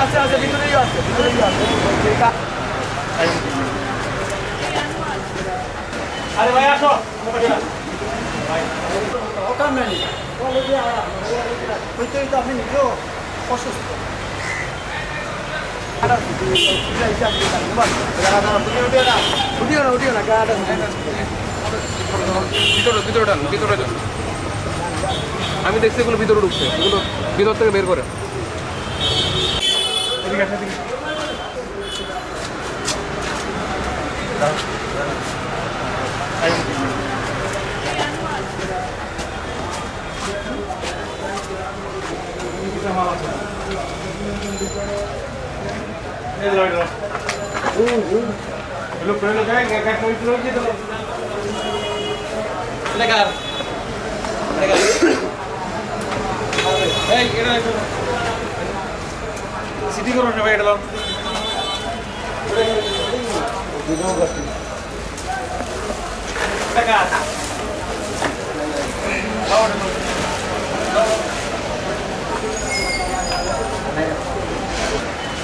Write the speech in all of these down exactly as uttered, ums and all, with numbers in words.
আচ্ছা, আচ্ছা, ভিতরেই আছে, ভিতরেই আছে। আরে ভাই, আসো। ওখান নাই। ওই তো, এই তো আপনি নিজেও অসুস্থ। উঠিও না, উঠিও না, গাড়ি আছে। ভিতরে, ভিতরে টান, ভিতরে টান। আমি দেখছি এগুলো ভিতরে ঢুকছে, এগুলো ভিতর থেকে বের করে। এদিকে আসো, এদিকে। এই, এটা দেখো। সিটি করো না ভাই, এটা লও। টাকা।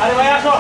আরে ভাই, আসো।